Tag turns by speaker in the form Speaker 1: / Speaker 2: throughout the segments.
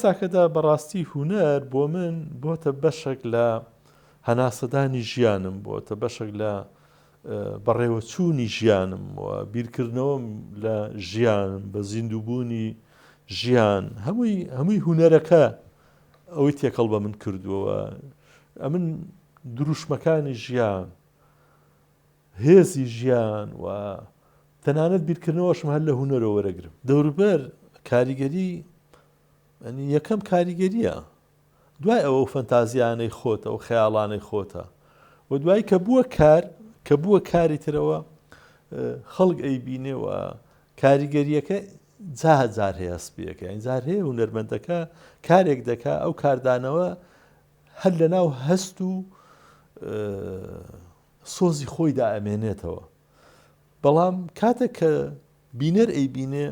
Speaker 1: ئێستاکەدا بەڕاستی هونەر بۆ من بۆتە بەشێک لە هەناسەدانی ژیانم، بۆتە بەشێک لە بەڕێوەچوونی ژیانم و بیرکردنەوەم لە ژیانم بە زیندووبوونی ژیان هەمووی هەمووی هونەرەکە ئەوەی تێکەڵ بە من کردووە ئەمن دروشمەکانی ژیان هێزی ژیان و تەنانەت بیرکردنەوەشم هەر لە هونەرەوە وەرەگرم. دەوروبەر کاریگەری یەکەم کاریگەریە دوای ئەوە ئەو فەنتازیانەی خۆتە ئەو خەیاڵانەی خۆتە و دوای کە بووە کار کە بووە کاری ترەوە خەڵک ئەیبینێ و کاریگەریەکە جا جار هەیە سپیەکە یان جار هەیە هونەرمەندەکە کارێک دەکا ئەو کاردانەوە هەر لەناو هەست و سۆزی خۆیدا ئەمێنێتەوە بەڵام کاتێک کە بینەر ئەیبینێ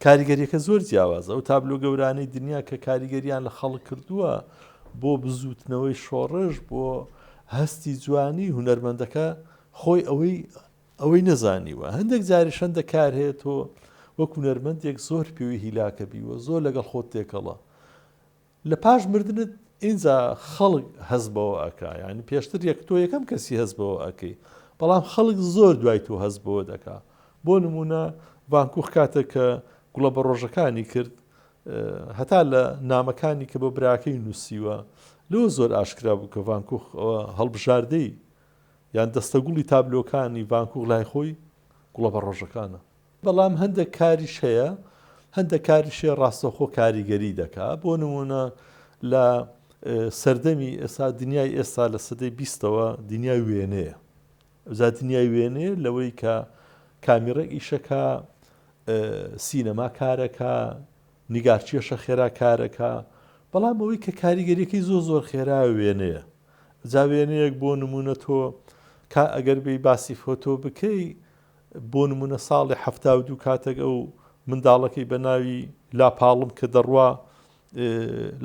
Speaker 1: کاریگەریەکە زۆر جیاوازە ئەو تابلۆ گەورانەی دنیا کە کاریگەریان لە خەڵک کردووە بۆ بزوتنەوەی شۆڕش بۆ هەستی جوانی هونەرمەندەکە خۆی ئەوەی ئەوەی نەزانیوە هەندێک جاریش هەندە کار هەیە تۆ وەک هونەرمەندێک زۆر پێوی هیلاکە بیوە زۆر لەگەڵ خۆت تێکەڵە لە پاش مردنت ئینجا خەڵک هەست بەوە ئەکا یانی پێشتر یەک تۆ یەکەم کەسی هەست بەوە ئەکەی بەڵام خەڵک زۆر دوای تۆ هەست بەوە دەکا بۆ نمونە ڤانکوخ کاتێک کە گوڵە بە ڕۆژەکانی کرد هەتا لە نامەکانی کە بۆ براکەی نووسیوە لەوە زۆر ئاشکرا بوو کە ڤانکوخ هەڵبژاردەی یان دەستەگوڵی تابلۆکانی ڤانکوخ لای خۆی گوڵە بە ڕۆژەکانە. بەڵام هەندێک کاریش هەیە هەندێک کاریش هەیە ڕاستەوخۆ کاریگەری دەکا بۆ نمونە لە سەردەمی ئێستا دنیای ئێستا لە سەدەی بیستەوە دنیای وێنەیە ئەوجا دنیای وێنەیە لەوەی کە کامیڕێک ئیشەکە سینەما کارەکە نیگارکێشە خێرا کارەکە بەڵام ئەوەی کە کاریگەریەکەی زۆر زۆر خێرا وێنەیە جا وێنەیەک بۆ نمونە تۆ کا ئەگەر بێی باسی فۆتۆ بکەی بۆ نمونە ساڵی 72 کاتێک ئەو منداڵەکەی بە ناوی لاپاڵم کە دەڕوا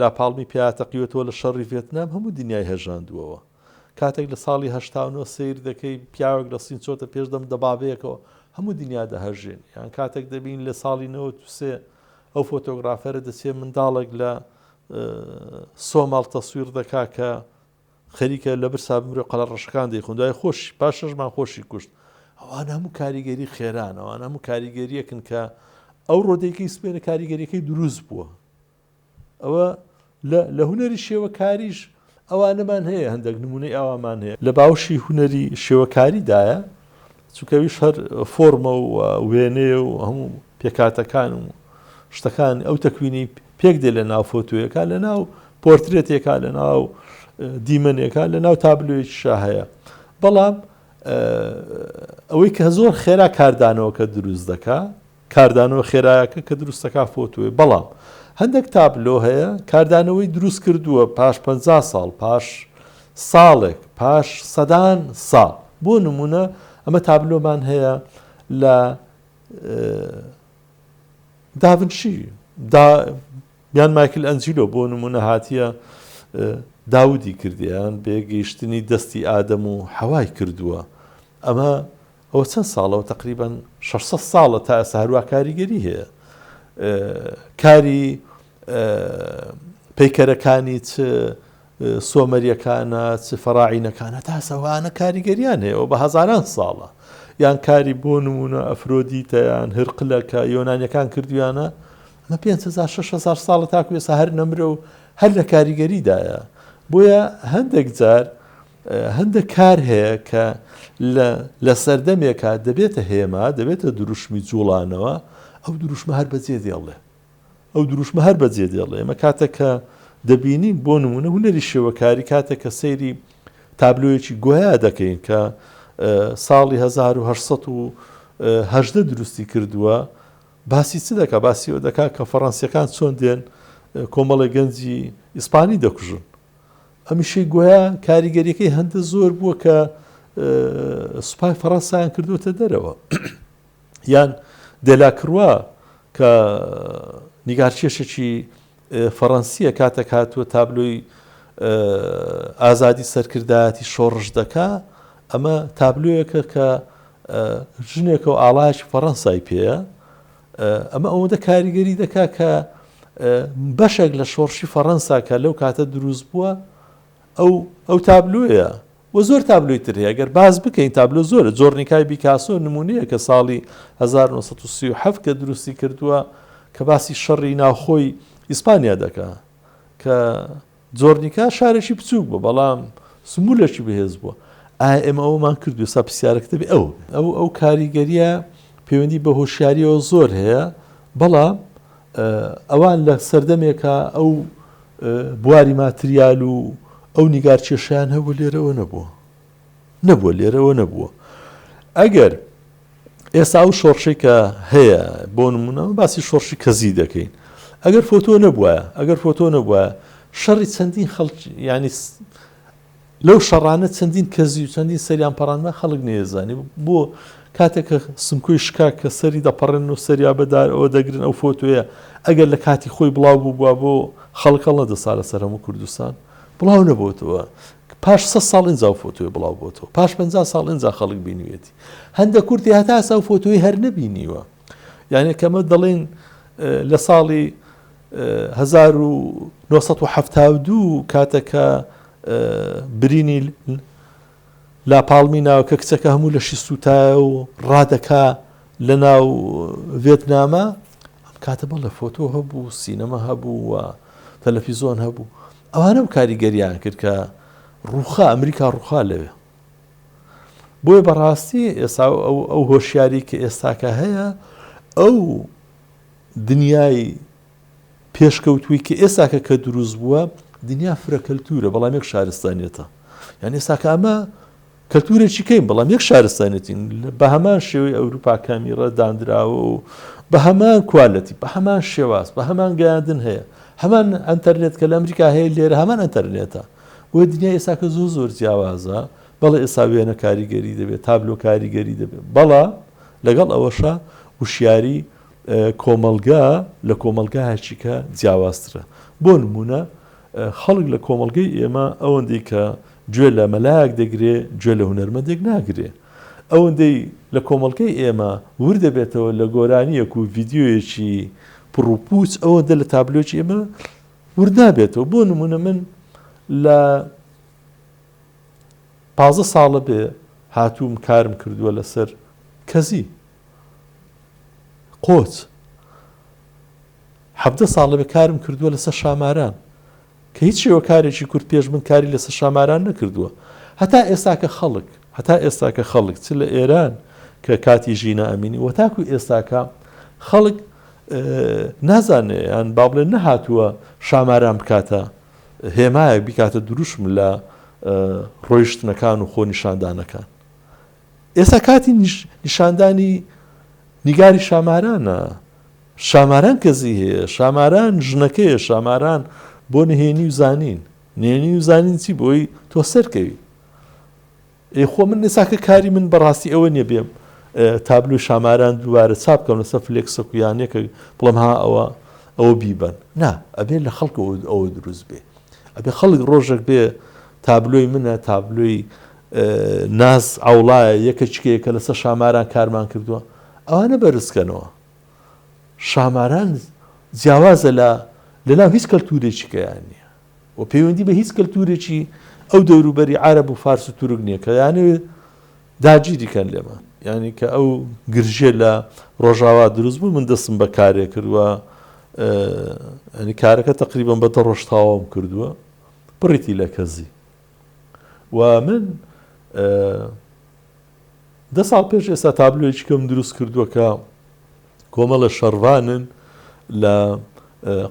Speaker 1: لاپاڵمی پیا تەقیوەتەوە لە شەڕی ڤێتنام هەموو دنیای هەژاندووەوە کاتێک لە ساڵی 89 سیر دەکەی پیاوێک لە سین چۆتە پێش دەم دەبابەیەکەوە هەموو دنیا دەهەژێن یان کاتێک دەبین لە ساڵی 93 ئەو فۆتۆگرافەرە دەچێت منداڵێک لە سۆماڵ تەسویر دەکا کە خەریکە لە برسا بمرێ و قەلەڕەشەکان دەیخۆن دوای خۆشی پاش شەش مانگ خۆشی کوشت ئەوان هەموو کاریگەری خێران ئەوان هەموو کاریگەریەکن کە ئەو ڕۆدەیکەی سپێنە کاریگەریەکەی دروست بووە ئەوە لە هونەری شێوەکاریش ئەوانەمان هەیە هەندێک نمونەی ئاوامان هەیە لە باوشی هونەری شێوەکاریدایە چونکە ئەویش هەر فۆرمە و وێنەیە و هەموو پێکهاتەکان و شتەکان ئەو تەکوینەی پێک دێ لە ناو فۆتۆیەکە لە ناو پۆرترێتێکا لە ناو دیمەنێکا لە ناو تابلۆیەکیشا هەیە بەڵام ئەوەی کە زۆر خێرا کاردانەوەکە دروست دەکا کاردانەوە خێرایەکە کە دروست دەکا فۆتۆیە بەڵام هەندێک تابلۆ هەیە کاردانەوەی دروست کردووە پاش 50 ساڵ پاش ساڵێک پاش سەدان ساڵ بۆ نمونە ئەمە تابلۆمان هەیە لە داڤنشی دا یان مایکل ئەنجیلۆ بۆ نمونە هاتیە داودی کردیان بێگەیشتنی دەستی ئادەم و حەوای کردووە ئەمە ئەوە چەند ساڵەوە تەقریبەن 600 ساڵە تا ئێستا هەروا کاریگەری هەیە کاری پەیکەرەکانی چ سۆمەریەکانە چ فەراعینەکانە تا سەوانە کاریگەریان هەیە و بە هەزاران ساڵە یان کاری بۆ نمونە ئەفرۆدیتە یان هرقلە کە یۆنانیەکان کردویانە ئەمە 5000 6000 ساڵە تاکو ئێستا هەر نەمرە و هەر لە کاریگەریدایە بۆیە هەندێک جار هەندێک کار هەیە کە لە لە سەردەمێکا دەبێتە هێما، دەبێتە دروشمی جوڵانەوە، ئەو دروشمە هەر بەجێ دێڵێ. ئەو دروشمە هەر بەجێ دێڵێ. ئێمە کاتێک کە دەبینین بۆ نموونە هونەری شێوەکاری کاتێک کە سەیری تابلۆیەکی گۆیا دەکەین کە ساڵی 1818 دروستی کردووە، باسی چ دەکا؟ باسی ئەوە دەکا کە فەڕەنسییەکان چۆن دێن کۆمەڵێک گەنجی ئیسپانی دەکوژن. ئەمیشەی گۆیا کاریگەریەکەی هەندە زۆر بووە کە سوپای فەڕەنسایان کردووەتە دەرەوە یان دێلاکروا کە نیگارکێشێکی فەڕەنسیە کاتێک هاتووە تابلۆی ئازادی سەرکردایەتی شۆڕش دەکا ئەمە تابلۆیەکە کە ژنێکە و ئاڵایەکی فەڕەنسای پێیە ئەمە ئەوەندە کاریگەری دەکا کە بەشێک لە شۆڕشی فەڕەنسا کە لەو کاتە دروست بووە ئەو ئەو تابلۆیە و زۆر تابلۆی تر هەیە گەر باس بکەین تابلۆ زۆرە جۆرنیکای بیکاسۆ نمونەیە کە ساڵی 1937 کە دروستی کردووە کە باسی شەڕی ناوخۆی ئیسپانیا دەکا کە جۆرنیکا شارێکی بچووک بوو بەڵام سمولێکی بەهێز بووە ئایا ئێمە ئەومان کردو ئێستا پرسیارەکە دەبێ ئەو ئەو ئەو کاریگەریە پەیوەندی بە هۆشیاریەوە زۆر هەیە بەڵام ئەوان لە سەردەمێکا ئەو بواری ماتریال و ئەو نیگارکێشیان هەبوو لێرەوە نەبووە نەبووە لێرەوە نەبووە ئەگەر ئێستا ئەو شۆڕشەی کە هەیە بۆ نمونە باسی شۆڕشی کەزی دەکەین ئەگەر فۆتۆ نەبووە ئەگەر فۆتۆ نەبووە شەڕی چەندین خەڵک ینی لەو شەڕانە چەندین کەزی و چەندین سەریان پەڕاندبا خەڵک نەیەزانی بۆ کاتێک کە سمکۆی شکاک کە سەری دەپەڕێنن و سەریا بە دار ئەوە دەگرن ئەو فۆتۆیە ئەگەر لە کاتی خۆی بڵاو بووبوا بۆ خەڵک هەڵنەدەسا لەسەر هەموو کوردستان بڵاو نەبۆتەوە پاش سە ساڵ ئینجا ئەو فۆتۆیە بڵاو بۆتەوە پاش 50 ساڵ ئینجا خەڵک بینیوێتی هەندە کوردی هەتا ئێستا ئەو فۆتۆی هەر نەبینیوە یعنی کەمە دەڵێن لە ساڵی 1972 کاتێک کە برینی لاپاڵمی ناوە کە کچەکە هەموو لەشی سووتایە و ڕادەکا لە ناو ڤێتنامە ئەم کاتە بەڵێ فۆتۆ هەبوو سینەما هەبوو و تەلەفیزۆن هەبوو ئەوانە و کاریگەریان کرد کە ڕووخا ئەمریکا ڕووخا لەوێ بۆیە بەڕاستی ئێستا ئەو هۆشیاری کە ئێستاکە هەیە ئەو دنیای پێشکەوتووی کە ئێستاکە کە دروست بووە دنیا فرە کەلتورە بەڵام یەک شارستانیەتە یان ئێستاکە ئەمە کەلتورێکی کەین بەڵام یەک شارستانێتین بە هەمان شێوەی ئەوروپا کامیڕە دانراوە و بە هەمان کوالەتی بە هەمان شێواز بە هەمان گەیاندن هەیە هەمان ئەتەرنێت کە لە ئەمریکا هەیە لێرە هەمان ئەتەرنێتە بۆ دنیا ئێستاکە زۆر زۆر جیاوازە بەڵێ ئێستا وێنە کاریگەری دەبێت تابلۆ کاریگەری دەبێت بەڵام لەگەڵ ئەوەشە وشیاری کۆمەڵگا لە کۆمەڵگایەکی کە جیاوازترە. بۆ نموونە خەڵک لە کۆمەڵگەی ئێمە ئەوەندەی کە گوێ لە مەلایەک دەگرێ گوێ لە هونەرمەندێک ناگرێ. ئەوەندەی لە کۆمەڵگەی ئێمە ورد دەبێتەوە لە گۆرانییەک و ڤیدیۆیەکی پڕوپووچ ئەوەندە لە تابلۆیەکی ئێمە ورد نابێتەوە. بۆ نموونە من لە 15 ساڵە بێ هاتووم کارم کردووە لەسەر کەزی. قۆچ. 17 ساڵە بێ کارم کردووە لەسەر شاماران کە هیچ شێوەکارێکی کورد پێش من کاری لەسەر شاماران نەکردووە هەتا ئێستاکە خەڵک هەتا ئێستاکە خەڵک چ لە ئێران کە کاتی ژینا ئەمینی و تاکو ئێستاکە خەڵک نازانێ یان با بڵێ نەهاتووە شاماران بکاتە هێمایەک بیکاتە دروشم لە ڕۆیشتنەکان و خۆ نیشاندانەکان ئێستا کاتی نیشاندانی نیگاری شامارانە، شاماران کەزی هەیە، شاماران ژنەکەیە، شاماران بۆ نهێنی و زانین، نهێنی و زانین چی بۆی تۆ سەرکەوی. ئێ خۆ من ئێستا کە کاری من بەڕاستی ئەوە نییە بێم تابلۆی شاماران دووبارە چاپ بکەم لەسەر فلێکسەک و یان یەکێک بڵێم ها ئەوە ئەوە بیبەن نا ئەبێ لە خەڵک ئەوە دروست بێ ئەبێ خەڵک ڕۆژێک بێ تابلۆی منە تابلۆی ناز عەوڵایە یەکەچکەیە کە لەسەر شاماران کارمان کردووە ئەوانە بەرزکەنەوە شاماران جیاوازە لە لەناو هیچ کەلتورێکی کەیان نییە و پەیوەندی بە هیچ کەلتورێکی ئەو دەوروبەری عرب و فارس و تورک نییە کە یانەوێ داگیری کەن لێمان یعنی کە ئەو گرژێ لە ڕۆژاوا دروست بوو من دەستم بە کارێ کردووە ینی کارەکە تقریبا بە دە ڕۆژ تەواوم کردووە پڕیتی لە کەزی و من دە ساڵ پێش ئێستا تابلۆیەکی کەم دروست کردووە کە کۆمەڵە شەڕڤانن لە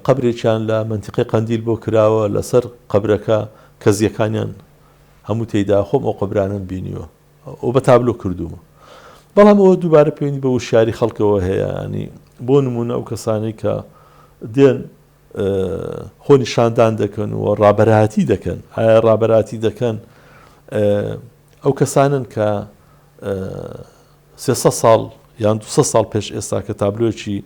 Speaker 1: قەبرێکیان لە منتیقی قەندیل بۆ کراوە لەسەر قەبرەکە کەزیەکانیان هەموو تێیدا خۆم ئەو قەبرانم بینیوە ئەو بە تابلۆ کردوومە بەڵام ئەوە دووبارە پەیوەندی بە وشیاری خەڵکەوە هەیە ینی بۆ نمونە ئەو کەسانەی کە دێن خۆنیشاندان دەکەن و ڕابەرایەتی دەکەن ئایا ڕابەراتی دەکەن ئەو کەسانن کە سێ ساڵ یان دو ساڵ پێش ئێستا کە تابلۆیەکی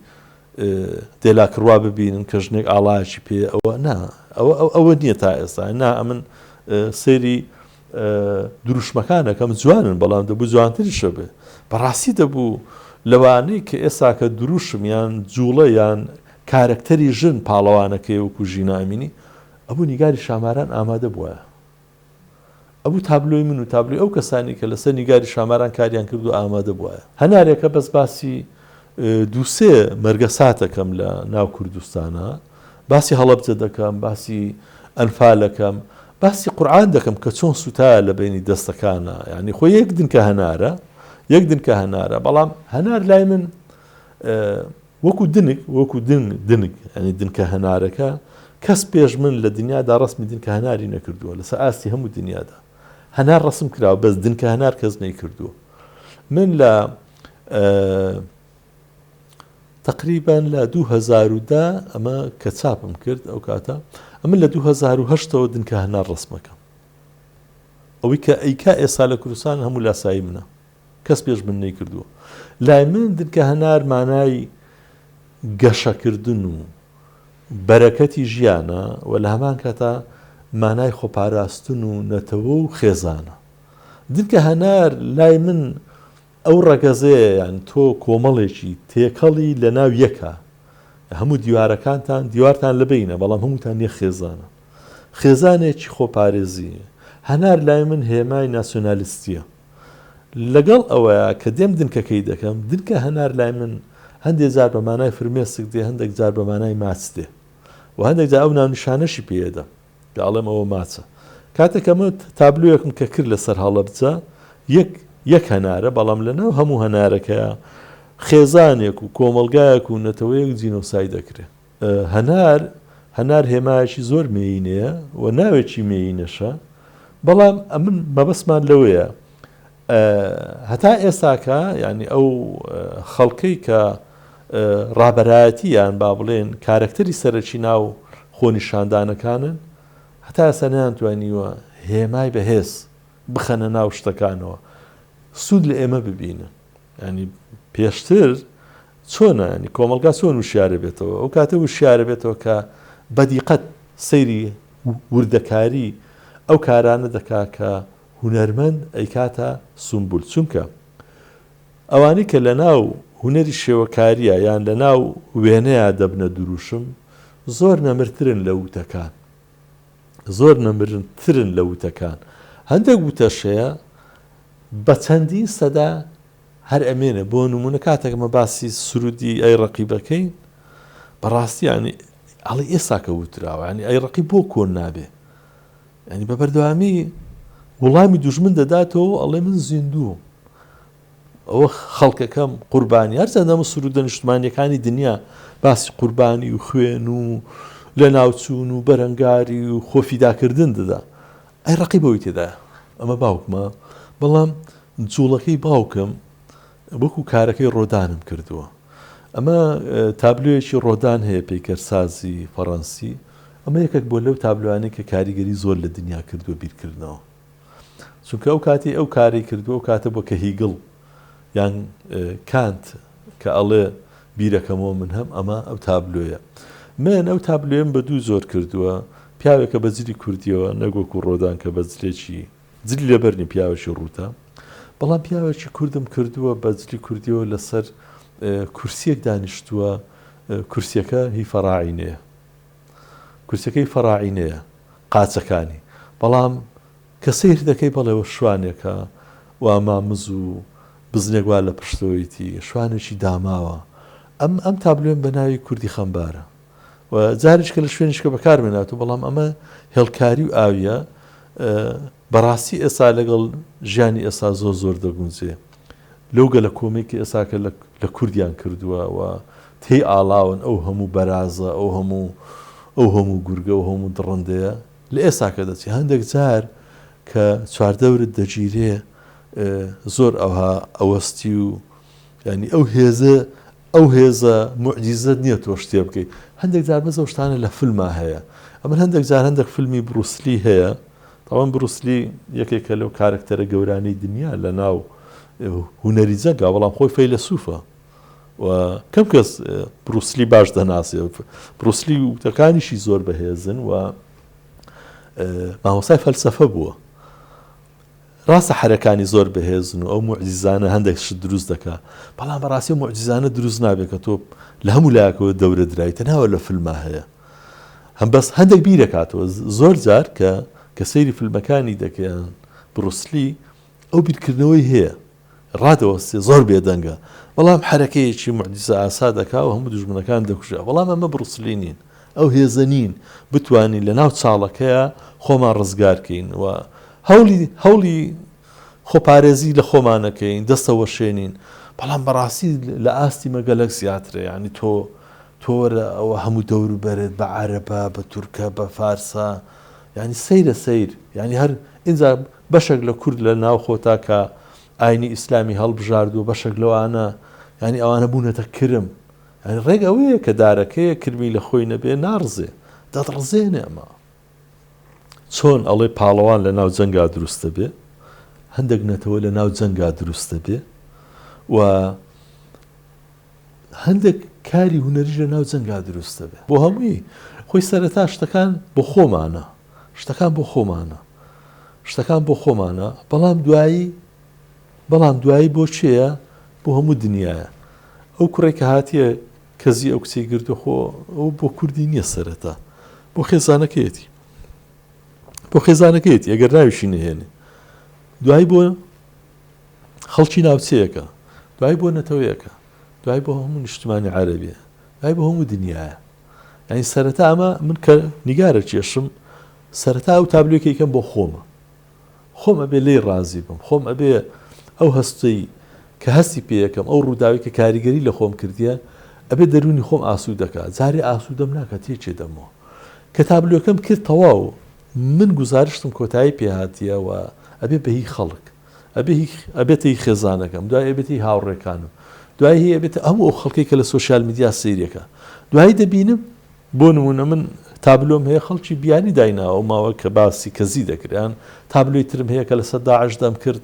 Speaker 1: دێلاکڕوا ببینن کە ژنێک ئاڵایەکی پێ ئەوە نا ئەوە ئەوە نییە تا ئێستا نا ئەمن سەیری دروشمەکانەکەم جوانن بەڵام دەبوو جوانتریشە بێ بەڕاستی دەبوو لەوانەی کە ئێستا کە دروشم یان جوڵە یان کارەکتەری ژن پاڵەوانەکەی وەکو ژینا ئەمینی، ئەبوو نیگاری شاماران ئامادە بوایە. ئەبوو تابلۆی من و تابلۆی ئەو کەسانەی کە لەسەر نیگاری شاماران کاریان کردووە ئامادە بوایە. هەنارێکە بەس باسی دوو سێ مەرگەساتەکەم لە ناو کوردستانا، باسی هەڵەبجە دەکەم، باسی ئەنفالەکەم، باسی قورعان دەکەم کە چۆن سوتایە لە بەینی دەستەکانا، یانی خۆ یەک دنکە هەنارە، یەک دنکە هەنارە، بەڵام هەنار لای من وەکو دنک وەکو دنگ دنک یانی دنکە هەنارەکە کەس پێش من لە دنیادا ڕەسمی دنکە هەناری نەکردووە لەسەر ئاستی هەموو دنیادا هەنار ڕەسم کراوە بەس دنکە هەنار کەس نەیکردووە من لە تقریبا لە 2010 ئەمە کە چاپم کرد ئەو کاتە ئەمن لە 2010ەوە دنکە هەنار ڕسمەکەم ئەوەی کە ئەیکا ئێستا لە کوردستان هەموو لاسایی منە کەس پێش من نەیکردووە. لای من دنکە هەنار مانای گەشەکردن و بەرەکەتی ژیانە و لە هەمان کاتا مانای خۆپاراستن و نەتەوە و خێزانە. دنکە هەنار لای من ئەو ڕەگەزەیە یان تۆ کۆمەڵێکی تێکەڵی لە ناو یەکا هەموو دیوارەکانتان دیوارتان لە بەینە بەڵام هەمووتان یەک خێزانە. خێزانێکی خۆپارێزی. هەنار لای من هێمای ناسیۆنالیستییە. لەگەڵ ئەوەیا کە دێم دنکەکەی دەکەم، دنکە هەنار لای من هەندێ جار بە مانای فرمێسک دێ، هەندێک جار بە مانای ماچ دێ و هەندێک جار ئەو ناونیشانەشی پێ ئەدەم کە ئەڵێم ئەوە ماچە. کاتێک کە من تابلۆیەکم کە کرد لەسەر هەڵەبجە، یەک یەک هەنارە، بەڵام لەناو هەموو هەنارەکەیا خێزانێک و کۆمەڵگایەک و نەتەوەیەک جینۆساید ئەکرێ. هەنار، هەنار هێمایەکی زۆر مێیینەیە و ناوێکی مێیینەشە، بەڵام ئەمن مەبەستمان لەوەیە هەتا ئێستاکە یانی ئەو خەڵکەی کە ڕابەرایەتی یان با بڵێن کارەکتەری سەرەکی ناو خۆنیشاندانەکانن هەتا ئێستا نەیانتوانیوە هێمای بەهێز بخەنە ناو شتەکانەوە سوود لە ئێمە ببینن. یانی پێشتر چۆنە ینی کۆمەڵگا چۆن وشیارە بێتەوە ئەو کاتە وشیارە بێتەوە کە بەدیقەت سەیری وردەکاری ئەو کارانە دەکا کە هونەرمەند ئەیکاتە سومبول چونکە ئەوانەی کە لە ناو هونەری شێوەکاریە یان لە ناو وێنەیە دەبنە دروشم زۆر نەمرترن لە وتەکان زۆر نەمرترن لە وتەکان هەندێک وتەش هەیە بە چەندین سەدە هەر ئەمێنێ بۆ نمونە کاتێک مە باسی سرودی ئەی ڕەقیبەکەین بەڕاستی ینی ئەڵی ئێستا کە وتراوە ینی ئەی ڕەقی بۆ کۆن نابێ ینی بە بەردەوامی وڵامی دوژمن دەداتەوە ئەڵێ من زیندوو ئەوە خەڵکەکەم قوربانی هەرچەندە ئەمە سرودە نیشتمانیەکانی دنیا باسی قوربانی و خوێن و لەناوچوون و بەرەنگاری و خۆفیداکردن دەدا ئەی ڕەقیب ئەوەی تێدایە ئەمە باوکمە بەڵام جوڵەکەی باوکم وەکو کارەکەی ڕۆدانم کردووە ئەمە تابلۆیەکی ڕۆدان هەیە پەیکەرسازی فەڕەنسی ئەمە یەکێک بۆ لەو تابلۆیانەی کە کاریگەری زۆر لە دنیا کردووە بیرکردنەوە چونکە ئەو کاتی ئەو کارەی کردووە ئەو کاتە بووە کە هیگڵ یان کانت کە ئەڵێ بیرەکەمەوە من هەم ئەمە ئەو تابلۆیە من ئەو تابلۆیەم بە دوو زۆر کردووە پیاوێکە بە جلی کوردیەوە نەک وەکو ڕۆدان کە بە جلێکی جلی لەبەر نی پیاوێکی ڕووتە بەڵام پیاوێکی کوردم کردووە بە جلی کوردیەوە لەسەر کورسیەک دانیشتووە کورسیەکە هی فەراعینەیە کورسیەکەی فەراعینەیە قاچەکانی بەڵام کە سەیر دەکەی بەڵێ وە شوانێکە وا مامز و بزنێک وا لە پشتەوەیتی شوانێکی داماوە ئەم ئەم تابلۆیەم بە ناوی کوردی خەمبارە و جاریش کە لە شوێنیشکە بەکارمێناتەوە بەڵام ئەمە هێڵکاری و ئاویە بەڕاستی ئێستا لەگەڵ ژیانی ئێستا زۆر زۆر دەگونجێ لەو گەلە کۆمەی کە ئێستا کە لە کوردیان کردووە و تێی ئاڵاون ئەو هەموو بەرازە ئەو هەموو ئەو هەموو گورگە ئەو هەموو دڕندەیە لە ئێستاکە دەچی هەندێک جار کە چواردەورت دەگیرێ زۆر ئەوها ئەوەستی و ینی ئەو هێزە ئەو هێزە موعجیزەت نییە تۆ شتێ بکەیت هەندێک جار بەس ئەو شتانە لە فیلما هەیە ئەمن هەندێک جار هەندێک فیلمی بروسلی هەیە تاوان بروسلی یەکێکە لەو کارکتەرە گەورانەی دنیا لە ناو هونەری جەنگا بەڵام خۆی فەیلەسوفە و کەم کەس بروسلی باش دەناسێ بروسلی وتەکانیشی زۆر بەهێزن و مامۆستای فەلسەفە بووە. ڕاستە حەرەکانی زۆر بەهێزن و ئەو موعجیزانە هەندێک شت دروست دەکا، بەڵام بەڕاستی ئەو موعجیزانە دروست نابێت کە تۆ لە هەموو لایەکەوە دەورە درای، تەنها لە فیلما هەیە. هەم بەس هەندێک بیرەکاتەوە زۆر جار کە کە سەیری فیلمەکانی دەکەیان بروسلی ئەو بیرکردنەوەی هەیە ڕادەوەستێ زۆر بێدەنگە بەڵام حەرەکەیەکی موعجیزە ئاسا دەکا و هەموو دوژمنەکان دەکوژێ بەڵام ئەمە بروسلی نین ئەو هێزە نین بتوانین لە ناو چاڵەکەیا خۆمان ڕزگار کەین و هەوڵی هەوڵی خۆپارێزی لە خۆمان نەکەین دەستە وەشێنین بەڵام بەڕاستی لە ئاستی مە گەلەک زیاترە یانی تۆ تۆ وەرە ئەوە هەموو دەوروبەرت بە عەرەبە بە تورکە بە فارسە یانی سەیرە سەیر یانی هەر ئینجا بەشێک لە کورد لە ناو خۆتا کە ئاینی ئیسلامی هەڵبژاردووە بەشێک لەوانە یانی ئەوانە بوونەتە کرم یانی ڕێک ئەوەیە کە دارەکەیە کرمی لە خۆی نەبێ ناڕزێ دەتڕزێنێ ئەمە چۆن ئەڵێ پاڵەوان لە ناو جەنگا دروست دەبێ هەندێک نەتەوە لە ناو جەنگا دروست دەبێ و هەندێک کاری هونەریش لە ناو جەنگا دروست دەبێ. بۆ هەمووی خۆی سەرەتا شتەکان بۆ خۆمانە شتەکان بۆ خۆمانە شتەکان بۆ خۆمانە بەڵام دوایی بەڵام دوایی بۆ کێیە بۆ هەموو دنیایە ئەو کوڕێک کە هاتیە کەزی ئەو کچەی گرتو خۆ ئەو بۆ کوردی نییە سەرەتا بۆ خێزانەکەیەتی بۆ خێزانەکەیەتی ئەگەر ناویشی نهێنێ دوایی بۆ خەڵکی ناوچەیەکە، دوای بۆ نەتەوەیەکە، دوای بۆ هەموو نیشتمانی عەرەبیە، دوای بۆ هەموو دنیایە. یانی سەرەتا ئەمە من کە نیگارە کێشم سەرەتا ئەو تابلۆیەکە یکەم بۆ خۆمە. خۆم ئەبێ لێی ڕازی بم، خۆم ئەبێ ئەو هەستەی کە هەستی پێ یەکەم، ئەو ڕووداوی کە کاریگەری لە خۆم کردیە، ئەبێ دەروونی خۆم ئاسوودە کا. جارێ ئاسوودەم ناکا تێکێ دەمەوە. کە تابلۆکەم کرد تەواو من گوزارشتم کۆتایی پێ هاتیە و ئەبێ بە هی خەڵک. ئەبێ هی ئەبێتە هی خێزانەکەم دوای ئەبێتە هی هاوڕێکانم دوای هی ئەبێتە هەموو ئەو خەڵکەی کە لە سۆشیال میدیا سەیرەکە دوایی دەبینم بۆ نمونە من تابلۆم هەیە خەڵکی بیانی دایناوە ئەو ماوە کە باسی کەزی دەکرێن تابلۆی ترم هەیە کە لەسەر داعش دەم کرد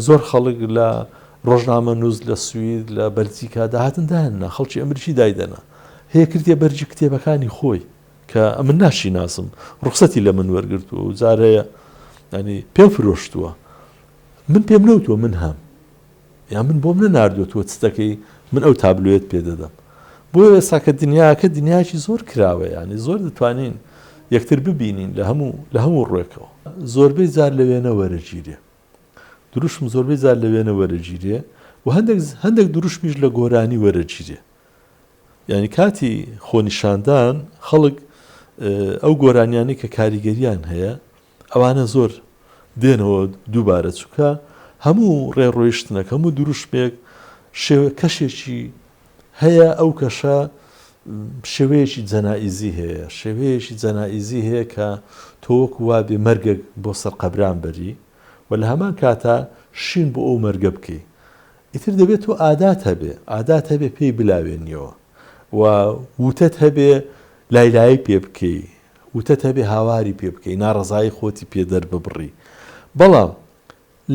Speaker 1: زۆر خەڵک لە ڕۆژنامە نووس لە سوید لە بەلجیکا داهاتن دایاننا خەڵکی ئەمریکی دایدەنا هەیە کردیە بەرگی کتێبەکانی خۆی کە ئەمن ناشیناسم ڕوخسەتی لە من وەرگرتووە و جار هەیە ینی پێم فرۆشتووە من پێم نەوتووە من هەم یا من بۆم نەناردووە تۆ چ دەکەی من ئەو تابلۆیەت پێ دەدەم بۆ ئێستا کە دنیاکە دنیاکی زۆر کراوە ینی زۆر دەتوانین یەکتر ببینین لە هەموو لە هەموو ڕوێکەوە زۆربەی جار لە وێنە وەرەگیرێ دروشم زۆربەی جار لە وێنە وەرەگیرێ و هەندێک هەندێک دروشمیش لە گۆرانی وەرەگیرێ یانی کاتی خۆنیشاندان خەڵک ئەو گۆرانیانەی کە کاریگەریان هەیە ئەوانە زۆر دێنەوە دووبارە چونکە هەموو ڕێڕۆیشتنەک هەموو دروشمێک شێوە کەشێکی هەیە ئەو کەشە شێوەیەکی جەنائیزی هەیە شێوەیەکی جەنائیزی هەیە کە تۆ وەکو وابێ مەرگێک بۆ سەر قەبران بەری و لە هەمان کاتا شین بۆ ئەو مەرگە بکەی ئیتر دەبێ تۆ ئادات هەبێ، ئادات هەبێ پێی بلاوێنیەوە و وتەت هەبێ لایلایی پێ بکەی، وتەت هەبێ هاواری پێ بکەی، ناڕەزایی خۆتی پێ دەرببڕی. بەڵام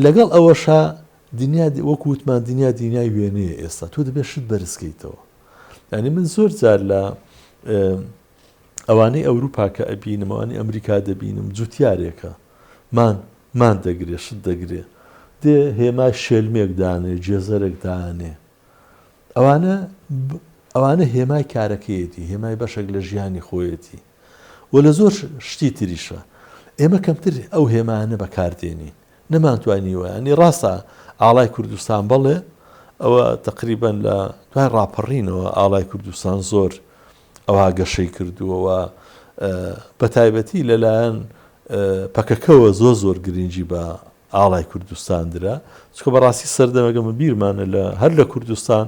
Speaker 1: لەگەڵ ئەوەشا دنیا وەکو وتمان دنیا دنیای وێنەیە ئێستا تۆ دەبێ شت بەرز کەیتەوە. یانی من زۆر جار لە ئەوانەی ئەوروپا کە ئەبینم، ئەوانەی ئەمریکا دەبینم، جوتیارێکە مان مان دەگرێ، شت دەگرێ، دێ هێمای شێلمێک دانێ، گێزەرێک دانێ. ئەوانە ئەوانە هێمای کارەکەیەتی، هێمای بەشێک لە ژیانی خۆیەتی و لە زۆر شتی تریشە. ئێمە کەمتر ئەو هێمایانە بەکار دێنین. نەمانتوانیوە، یانی ڕاستە ئاڵای کوردستان بەڵێ ئەوە تەقریبەن لە دوای ڕاپەڕینەوە ئاڵای کوردستان زۆر ئەوها گەشەی کردووە و بەتایبەتی لەلایەن پەکەکەوە زۆر زۆر گرنگی بە ئاڵای کوردستان درا چکە بەڕاستی سەردەمەکە من بیرمانە لە هەر لە کوردستان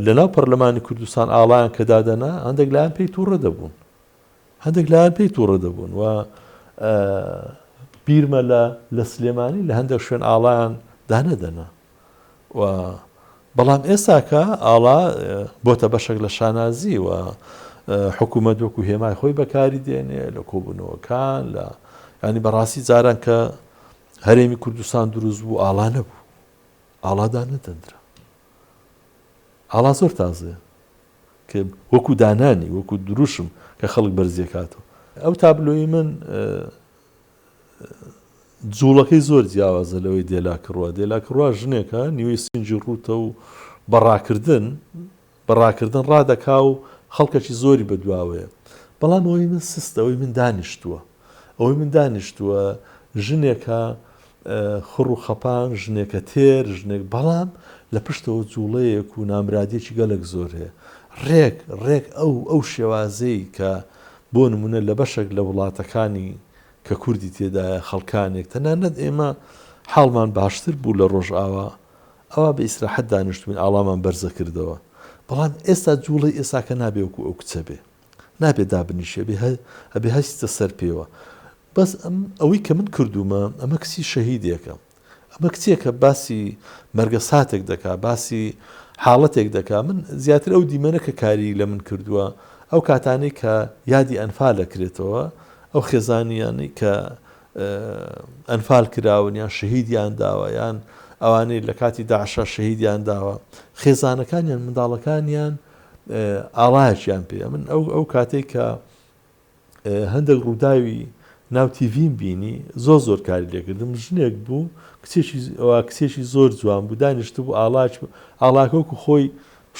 Speaker 1: لە ناو پەرلەمانی کوردستان ئاڵایان کە دادەنا هەندێک لایەن پێی تووڕە دەبوون هەندێک لایەن پێی تووڕە دەبوون و بیرمە لە لە سلێمانی لە هەندێک شوێن ئاڵایان دانەدەنا و بەڵام ئێستاکە ئاڵا بۆتە بەشێک لە شانازی و حکوومەت وەکو هێمای خۆی بەکاری دێنێ لە کۆبوونەوەکان لە ینی بەڕاستی جاران کە هەرێمی کوردستان دروست بوو ئاڵا نەبوو ئاڵادا نەدەندرا ئاڵا زۆر تازەیە کە وەکو دانانی وەکو دروشم کە خەڵک بەرزیەکاتەوە ئەو تابلۆی من. جوڵەکەی زۆر جیاوازە لەوەی دێلا کڕوا. دێلا کڕوا ژنێکە نیوەی سینگی ڕووتە و بە ڕاکردن بە ڕاکردن ڕادەکا و خەڵکەکی زۆری بە دواوەیە. بەڵام ئەوەی من سستە، ئەوەی من دانیشتووە. ئەوەی من دانیشتووە ژنێکە خڕ و خەپان، ژنێکە تێر، ژنێک بەڵام لە پشتەوە جوڵەیەک و نامرادیەکی گەلەک زۆر هەیە. ڕێک ڕێک ئەو ئەو شێوازەی کە بۆ نمونە لە بەشێک لە وڵاتەکانی کە کوردی تێدایە خەڵکانێک تەنانەت ئێمە حاڵمان باشتر بوو لە ڕۆژئاوا ئەوا بە ئیسراحەت دانیشتبووین ئاڵامان بەرزەکردەوە بەڵام ئێستا جوڵەی ئێساکە نابێ وەکو ئەو کچە بێ نابێ دابنیشێ ئەبێ ئەبێ هەستیتە سەر پێوە بەس ئەم ئەوەی کە من کردوومە ئەمە کچی شەهیدێکە ئەمە کچێکە باسی مەرگەساتێک دەکا، باسی حاڵەتێک دەکا، من زیاتر ئەو دیمەنە کە کاری لە من کردووە، ئەو کاتانەی کە یادی ئەنفال ئەکرێتەوە، ئەو خێزانیانەی کە ئەنفال کراون یان شەهیدیان داوە یان ئەوانەی لە کاتی داعشا شەهیدیان داوە، خێزانەکانیان، منداڵەکانیان ئاڵایەکیان پێیە. من ئەو ئەو کاتەی کە هەندێک ڕووداوی ناو تیڤیم بینی زۆر زۆر کاری لێکردم ژنێک بوو کچێکی کچێکی زۆر جوان بوو دانیشتبوو ئاڵاچ ئاڵاکە وەکو خۆی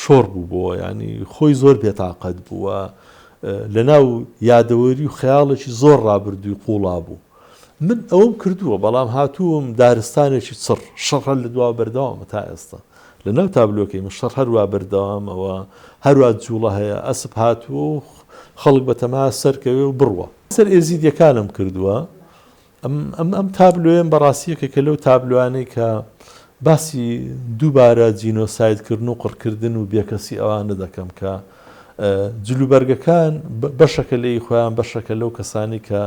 Speaker 1: شۆڕ بوو بۆ ینی خۆی زۆر بێتاقەت بووە لە ناو یادەوەری و خەیاڵێکی زۆر ڕابردووی قوڵا بوو من ئەوم کردووە بەڵام هاتووم دارستانێکی چڕ شەڕ هەر لە دوا بەردەوامە تا ئێستا لە ناو تابلۆکەی من شەڕ هەروا بەردەوامە و هەروا جوڵە هەیە، ئەسپ هاتووە و خەڵک بەتەما سەرکەوێ و بڕوا. سەر ئێزیدیەکانم کردووە. ئەم ئەم ئەم تابلۆیەم بەڕاستی یەکێکە لەو تابلۆیانەی کە باسی دووبارە جینۆساید کردن و قڕکردن و بێکەسی ئەوانە دەکەم کە جلوبەرگەکان بەشەکە لێی خۆیان بەشەکە لەو کەسانی کە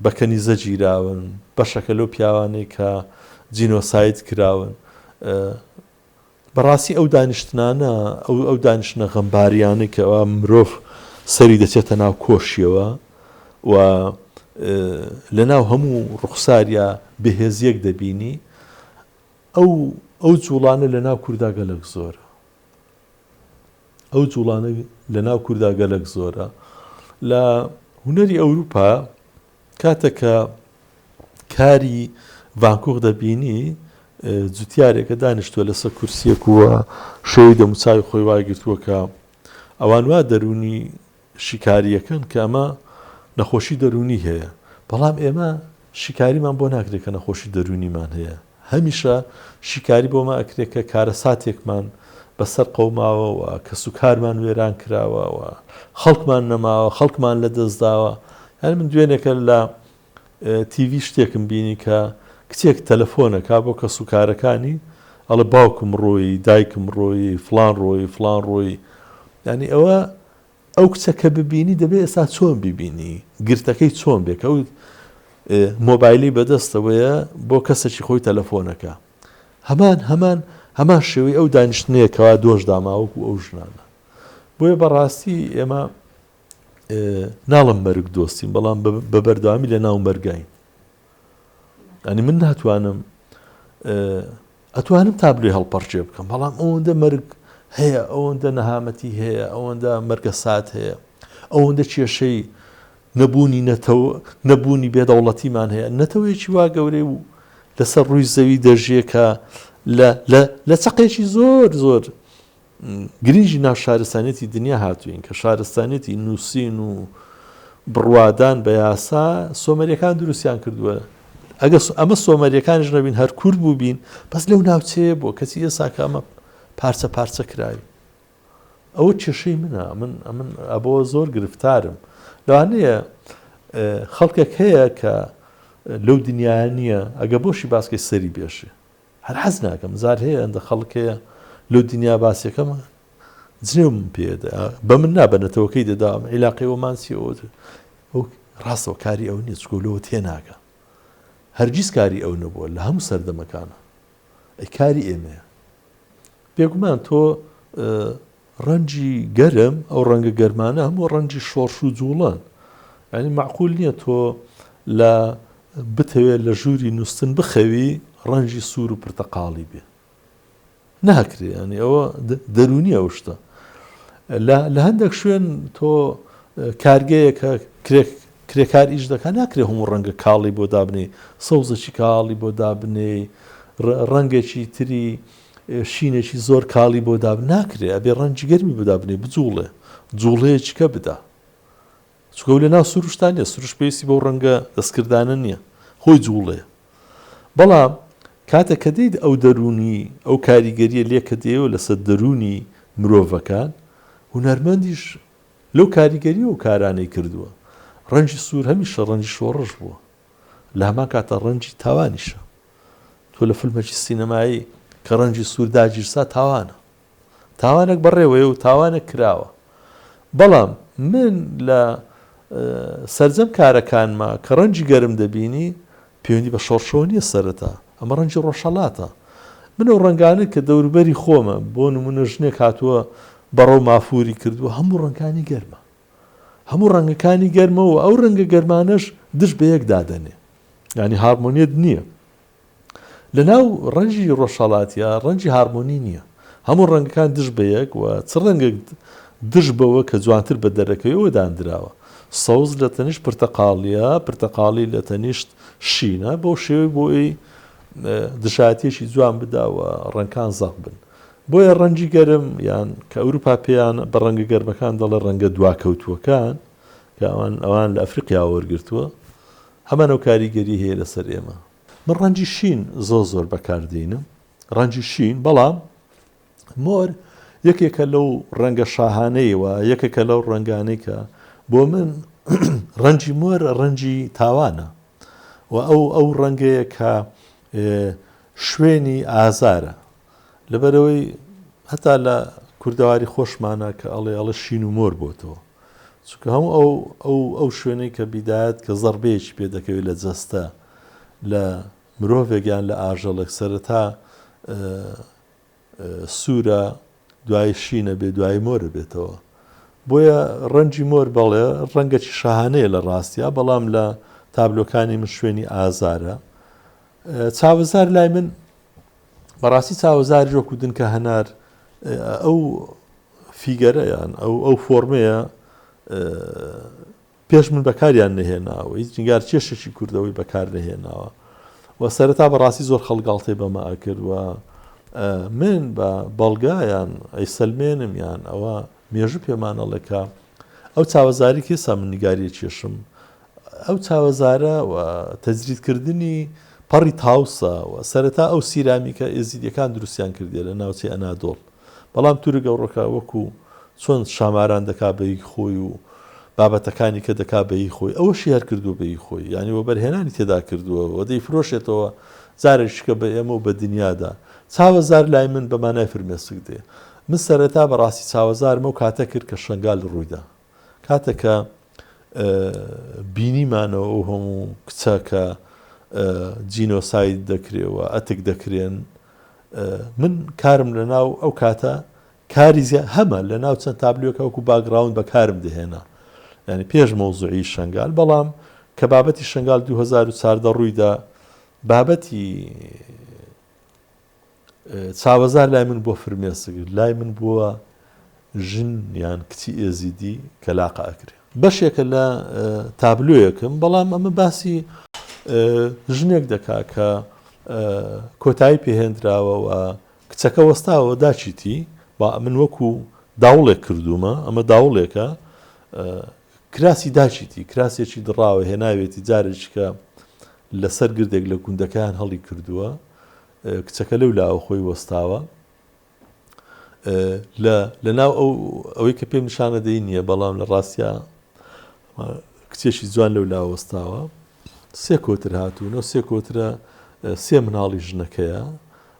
Speaker 1: بە کەنیزە گیراون، بەشەکە لەو پیاوانەی کە جینۆساید کراون. بەڕاستی ئەو دانیشتنانە، ئەو ئەو دانیشتنە غەمباریانەی کە ئەوا مرۆڤ سەری دەچێتە ناو کۆشیەوە و لە ناو هەموو ڕوخساریا بێهێزیەک دەبینی، ئەو ئەو جوڵانە لە ناو کوردا گەلەک زۆرە. ئەو جوڵانە لە ناو کوردا گەلەک زۆرە. لە هونەری ئەوروپا کاتێک کە کاری ڤانکوخ دەبینی جوتیارێکە دانیشتووە لەسەر کورسیەک و شێوەی دەموچاوی خۆی وایگرتووە کە ئەوان وا دەروونی شیکارییەکەن کە ئەمە نەخۆشی دەروونی هەیە بەڵام ئێمە شیکاریمان بۆ ناکرێت کە نەخۆشی دەروونیمان هەیە هەمیشە شیکاری بۆمان ئەکرێت کە کارەساتێکمان بەسەر قەوماوە و کەسوکارمان وێران کراوە و خەڵکمان نەماوە، خەڵکمان لەدەستداوە. یانی من دوێنێکە لە تیڤی شتێکم بینی کە کچێک تەلەفۆن ئەکا بۆ کەسوکارەکانی ئەڵێ باوکم ڕۆیی، دایکم ڕۆیی، فڵان ڕۆیی، فڵان ڕۆیی. یانی ئەوە ئەو کچە کە ببینی دەبێ ئێستا چۆن بیبینی گرتەکەی چۆن بێ کە ئەو مۆبایلی بەدەستەوەیە بۆ کەسێکی خۆی تەلەفۆنەکە هەمان هەمان هەمان شێوەی ئەو دانیشتنەیە کەوا دۆش داماوەکو ئەو ژنانە بۆیە بەڕاستی ئێمە ناڵم مەرگ دۆستین بەڵام بە بەردەوامی لە ناو مەرگین ئەنی من ناتوانم ئەتوانم تابلۆی هەڵپەڕکێ بکەم بەڵام ئەوەندە مەرگ هەیە ئەوەندە نەهامەتی هەیە ئەوەندە مەرگەسات هەیە ئەوەندە کێشەی نەبوونی نەتەوە نەبوونی بێدەوڵەتیمان هەیە نەتەوەیەکی وا گەورەی و لەسەر ڕووی زەوی دەژیێ کە لە لە چەقێکی زۆر زۆر گرنگی ناو شارستانیەتی دنیا هاتووین کە شارستانیەتی نووسین و بڕوادان بە یاسا سۆمەریەکان دروستیان کردووە ئەگە ئەمە سۆمەریەکانیش نەبین هەر کورد بووبین بەس لەو ناوچەیە بووە کەچی ئێستا کە ئەمە پارچە پارچە کراوی ئەوە کێشەی منە من ئەمن ئەبەوە زۆر گرفتارم لەوانەیە خەڵکێک هەیە کە لەو دنیاە نییە ئەگە بۆشی باسکەی سەری بێشێ هەر حەز ناکەم زار هەیە ئەندە خەڵک هەیە لەو دنیا باسیەکەم جنێوم پێ بە من نا بە نەتەوەکەی دەدا ئەم عیلاقەی ئەومان چی ئەوە ئەو ڕاستەوە کاری ئەو نییە چکۆ لەوە تێناگە هەرگیز کاری ئەو نەبووە لە هەموو سەردەمەکانە ئەی کاری ئێمەیە بێگومان تۆ ڕەنگی گەرم، ئەو ڕەنگە گەرمانە هەموو ڕەنگی شۆڕش و جووڵەن. یانی مەعقوول نییە تۆ لە بتەوێ لە ژووری نووستن بخەوی ڕەنگی سوور و پرتەقاڵی بێ. ناکرێ یانی ئەوە دەروونییە ئەو شتە. لە لە هەندێک شوێن تۆ کارگەیەکە کرێ. کرێکار ئیش دەکا ناکرێ هەموو ڕەنگە کاڵی بۆ دابنێی، سەوزێکی کاڵی بۆ دابنێی، ڕەنگێکی تری شینێکی زۆر کاڵی بۆ دابنێی، ناکرێ، ئەبێ ڕەنگی گەرمی بۆ دابنێی بجوڵێ، جوڵەیەکی کە بدا. چونکە ئەو لەناو سروشتا نیە، سروشت پێویستی بەو ڕەنگە دەستکردانە نیە، خۆی جوڵەیە. بەڵام کاتێک کە دێیت ئەو دەروونی، ئەو کاریگەریە لێ کە دێیەوە لەسەر دەروونی مرۆڤەکان، هونەرمەندیش لەو کاریگەریە ئەو کارانەی کردووە. ڕەنگی سوور هەمیشە ڕەنگی شۆڕش بووە، لە هەمان کاتا ڕەنگی تاوانیشە. تۆ لە فیلمێکی سینەمایی کە ڕەنگی سوور داگیرسا تاوانە. تاوانێک بەڕێوەیە و تاوانێک کراوە. بەڵام من لە سەرجەم کارەکانما کە ڕەنگی گەرم دەبینی پەیوەندی بە شۆڕشەوە نییە سەرەتا، ئەمە ڕەنگی ڕۆژهەڵاتە. من ئەو ڕەنگانەی کە دەوروبەری خۆمە، بۆ نموونە ژنێک هاتووە بەڕە و مافووری کردووە، هەموو ڕەنگانی گەرمە. هەموو ڕەنگەکانی گەرمە و ئەو ڕەنگە گەرمانەش دژ بە یەک دادەنێ. یانی هارمۆنیەت نییە. لە ناو ڕەنگی ڕۆژهەڵاتیا ڕەنگی هارمۆنی نییە. هەموو ڕەنگەکان دژ بە یەک و چ ڕەنگێک دژ بەوە کە جوانتر بە دەرەکەوێ ئەوە داندراوە. سەوز لە تەنیشت پرتەقاڵییە، پرتەقاڵی لە تەنیشت شینە، بەو شێوەی بۆ ئەوی دژایەتییەکی جوان بدا و ڕەنگکان زەق بن. بۆیە ڕەنگی گەرم یان کە ئەوروپا پێیان بە ڕەنگە گەرمەکان دەڵێ ڕەنگە دواکەوتووەکان کە ئەوان ئەوان لە ئەفریقیاوە وەرگرتووە، هەمان ئەو کاریگەری هەیە لەسەر ئێمە. من ڕەنگی شین زۆر زۆر بەکار دێنم، ڕەنگی شین، بەڵام مۆر یەکێکە لەو ڕەنگە شاهانەی و یەکێکە لەو ڕەنگانەی کە بۆ من ڕەنگی مۆر ڕەنگی تاوانە و ئەو ئەو ڕەنگەیە کە شوێنی ئازارە لەبەرەوەی هەتا لە کوردەواری خۆشمانە کە ئەڵێ ئەڵێ شین و مۆر بۆتەوە چونکە هەموو ئەو ئەو ئەو شوێنەی کە بیدایەت کە زەڕبەیەکی پێ دەکەوێت لە جەستە لە مرۆڤێک یان لە ئاژەڵێک سەرەتا سوورە دوای شینە بێ دوای مۆرە بێتەوە بۆیە ڕەنگی مۆر بەڵێ ڕەنگەکی شاهانەیە لە ڕاستیا بەڵام لە تابلۆکانی من شوێنی ئازارە چاوەزار لای من بەڕاستی چاوەزاریش وەکو دنکە هەنار ئەو فیگەرە یان ئەو ئەو فۆرمەیە پێش من بەکاریان نەهێناوە هیچ نیگار کێشێکی کوردەوەی بەکار نەهێناوە و سەرەتا بەڕاستی زۆر خەڵک گاڵتەی بەمە ئەکرد و من بە بەڵگە یان ئەیسەلمێنم یان ئەوە مێژوو پێمان ئەڵێ کە ئەو چاوەزاری کە ئێستا من نیگاریە کێشم ئەو چاوەزارە و تەجریدکردنی پەڕی تاوسە و سەرەتا ئەو سیرامیکە ئێزیدیەکان دروستیان کردیە لە ناوچەی ئەنادۆڵ بەڵام تورک ئەوڕۆکە وەکو چۆن شاماران دەکا بە هی خۆی و بابەتەکانی کە دەکا بە هی خۆی ئەوەشی هەر کردووە بە هی خۆی یانی وەبەرهێنانی تێدا کردووە و دەیفرۆشێتەوە جارێکیکە بە ئێمە و بە دنیادا چاوەزار لای من بە مانای فرمێسک دێ من سەرەتا بەڕاستی چاوەزارم ئەو کاتە کرد کە شەنگال ڕوویدا کاتێک کە بینیمانەوە ئەو هەموو کچە کە جینۆساید دەکرێ و ئەتک دەکرێن من کارم لە ناو ئەو کاتە کاری هەمە لە ناو چەند تابلۆکە وەکو باگراوند بەکارم دەهێنا یعنی پێش مەوزوعی شنگال بەڵام کە بابەتی شنگال 2014 ڕوویدا بابەتی چاوەزار لای من بووە فرمێسک، لای من بووە ژن یان کچی ئێزیدی کە لاقە ئەکرێ. بەشێکە لە تابلۆیەکم، بەڵام ئەمە باسی ژنێک دەکا کە کۆتایی پێهێنراوە و کچەکە وەستاوە داچیتی، با من وەکو داوڵێک کردوومە، ئەمە داوڵێکە کراسی داچیتی، کراسێکی دڕاوە هێناوێتی جارێکی کە لەسەر گردێک لە گوندەکەیان هەڵی کردووە، کچەکە لەو لاوە خۆی وەستاوە لە لەناو ئەو ئەوەی کە پێم نیشانە دەی نییە بەڵام لە ڕاستیا کچێکی جوان لەو لاوە وەستاوە سێ کۆتر هاتوون و سێ کۆترە سێ مناڵی ژنەکەیە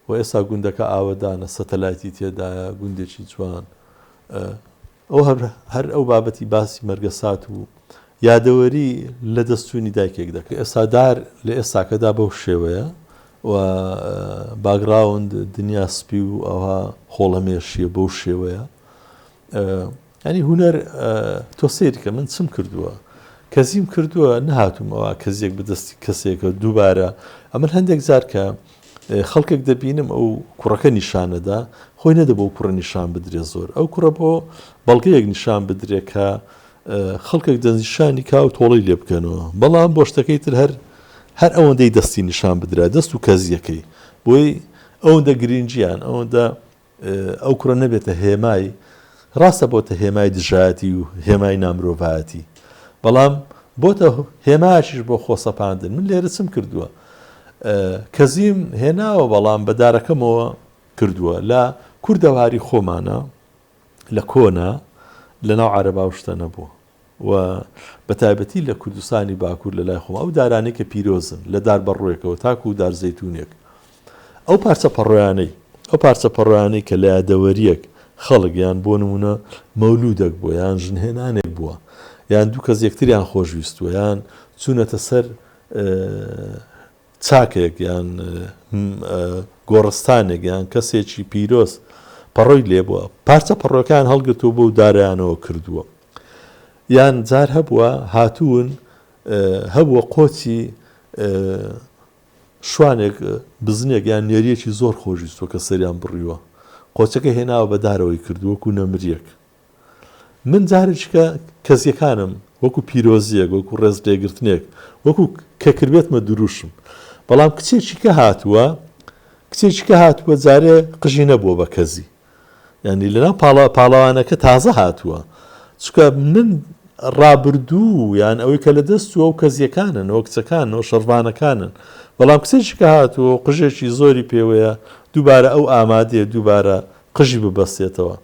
Speaker 1: و ئێستا گوندەکە ئاوەدانە سەتەلایتی تێدایە گوندێکی جوان ئەو هەر هەر ئەو بابەتی باسی مەرگەسات و یادەوەری لە دەست چوونی دایکێک دەکرد. ئێستا دار لە ئێستاکەدا بەو شێوەیە و باگراوند دنیا سپی و ئەوها خۆڵەمێشیە بەو شێوەیە. یانی هونەر تۆ سەیرکە من چم کردووە کەزیم کردووە نەهاتووم ئەوە کەزیەک بەدەستی کەسێکە دووبارە ئەمن هەندێک جار کە خەڵکێک دەبینم ئەو کوڕەکە نیشانەدا خۆی نەدەبوو ئەو کوڕە نیشان بدرێ زۆر ئەو کوڕە بۆ بەڵگەیەک نیشان بدرێ کە خەڵکێک دەستنیشانی کا و تۆڵەی لێ بکەنەوە بەڵام بۆ شتەکەی تر هەر هەر ئەوەندەی دەستی نیشان بدرا دەست و کەزیەکەی بۆی ئەوەندە گرنگیان ئەوەندە ئەو کوڕە نەبێتە هێمای ڕاستە بۆتە هێمای دژایەتی و هێمای نامرۆڤایەتی بەڵام بۆتە هێمایەکیش بۆ خۆسەپاندن من لێرە چم کردووە کەزیم هێناوە بەڵام بە دارەکەمەوە کردووە لە کوردەواری خۆمانە لە کۆنا لە ناو عەرەبا و شتە نەبووە و بە تایبەتی لە کوردستانی باکوور لە لای خۆم ئەو دارانەی کە پیرۆزن لە دار بەڕووێکەوە تاکوو دار زەیتوونێک ئەو پارچە پەڕۆیانەی ئەو پارچە پەڕۆیانەی کە لە یادەوەرییەک خەڵک یان بۆ نموونە مەولوودەک بووە یان ژنهێنانێک بووە یان دوو کەس یەکتریان خۆشویستووە یان چوونەتە سەر چاکێک یان گۆڕستانێک یان کەسێکی پیرۆز پەڕۆی لێبووە پارچە پەڕۆکان هەڵگرتووە بۆ دارایانەوە کردووە یان جار هەبووە هاتوون هەبووە قۆچی شوانێک بزنێک یان نێریەکی زۆر خۆشویستووە کە سەریان بڕیوە قۆچەکە هێناوە بە دارەوەی کردووە وەکو نەمریەک من جارێکیکە کەزیەکانم وەکو پیرۆزیەک وەکو ڕێز لێگرتنێک وەکو کە کردبێتمە دروشم بەڵام کچێکیکە هاتووە کچێکیکە هاتووە جارێ قژی نەبووە بە کەزی یانی لەناو پاڵا پاڵەوانەکە تازە هاتووە چونکە من ڕابردوو یان ئەوەی کە لە دەست چووە ئەو کەزیەکانن ئەو کچەکانن ئەو شەڕڤانەکانن بەڵام کچێکی کە هاتووە و قژێکی زۆری پێوەیە دووبارە ئەو ئامادەیە دووبارە قژی ببەستێتەوە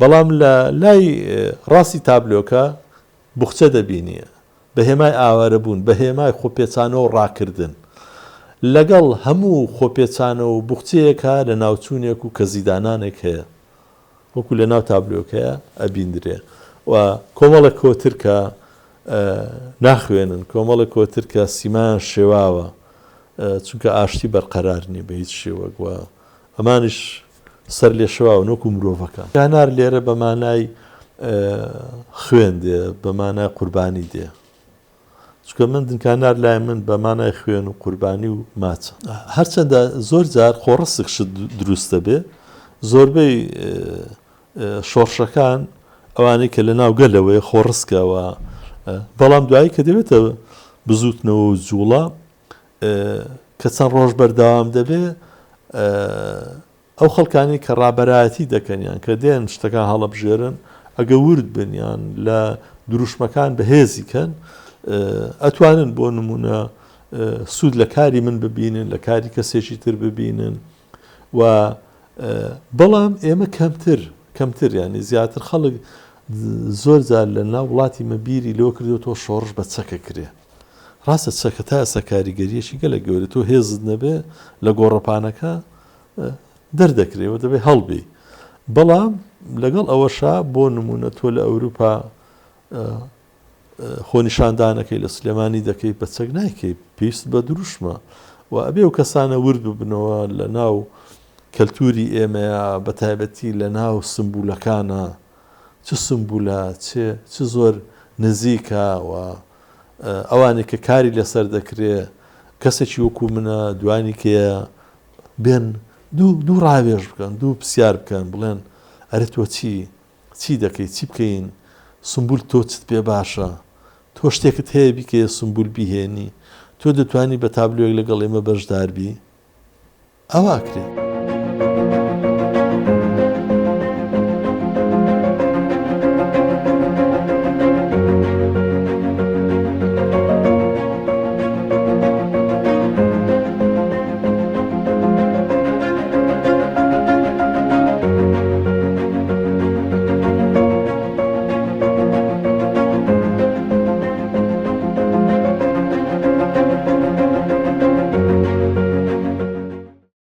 Speaker 1: بەڵام لە لای ڕاستی تابلۆکە بوخچە دەبینی بە هێمای ئاوارەبوون، بە هێمای خۆپێچانەوە و ڕاکردن. لەگەڵ هەموو خۆپێچانەوە و بوخچەیەکا لەناوچوونێک و کەزیدانانێک هەیە. وەکوو لەناو تابلۆکەیا ئەبیندرێ و کۆمەڵێک کۆتر کە ناخوێنن، کۆمەڵێک کۆتر کە سیمایان شێواوە، چونکە ئاشتی بەرقەرار نییە بە هیچ شێوەک و ئەمانیش سەرلێشێواون وەکو مرۆڤەکان. کانار لێرە بە مانای خوێن دێ، بە مانای قوربانی دێ. چونکە من دنکانار لای من بە مانای خوێن و قوربانی و ماچە. هەرچەندە زۆر جار خۆڕسک شت دروست دەبێ، زۆربەی شۆڕشەکان ئەوانەی کە لە ناو گەلەوەیە خۆڕسکە و بەڵام دوایی کە دەبێتە بزووتنەوە و جووڵە کە چەند ڕۆژ بەردەوام دەبێ ئەو خەڵکانی کە ڕابەرایەتی دەکەن یان کە دێن شتەکان هەڵەبژێرن ئەگە ورد بن یان لە دروشمەکان بەهێزی کەن ئەتوانن بۆ نمونە سوود لە کاری من ببینن لە کاری کەسێکی تر ببینن و بەڵام ئێمە کەمتر کەمتر ینی زیاتر خەڵک زۆر جار لە ناو وڵاتی مە بیری لەوە کردوەوە شۆڕش بە چەکە کرێ ڕاستە چەکە تا ئێستا کاریگەریەکی گەلەک گەورە تۆ هێزت نەبێ لە گۆڕەپانەکە دەردەکرێ و دەبێ هەڵبێی بەڵام لەگەڵ ئەوەشا بۆ نمونە تۆ لە ئەوروپا خۆنیشاندانەکەی لە سلێمانی دەکەی بە چەک نایکەی پێویست بە دروشمە و ئەبێ و کەسانە ورد ببنەوە لە ناو کەلتوری ئێمەیە بە تایبەتی لە ناو سمبولەکانە چ سمبولە چ چ زۆر نزیکە و ئەوانەی کە کاری لەسەر دەکرێ کەسێکی وەکو منە دوانی کێیە بێن دوو دوو ڕاوێژ بکەن دوو پرسیار بکەن بڵێن ئەرێ تۆ چی چی دەکەی چی بکەین سمبول تۆ چت پێ باشە تۆ شتێکت هەیە بیکەیە سمبول بیهێنی تۆ دەتوانی بە تابلۆیەک لەگەڵ ئێمە بەشدار بی ئەوە ئەکرێ.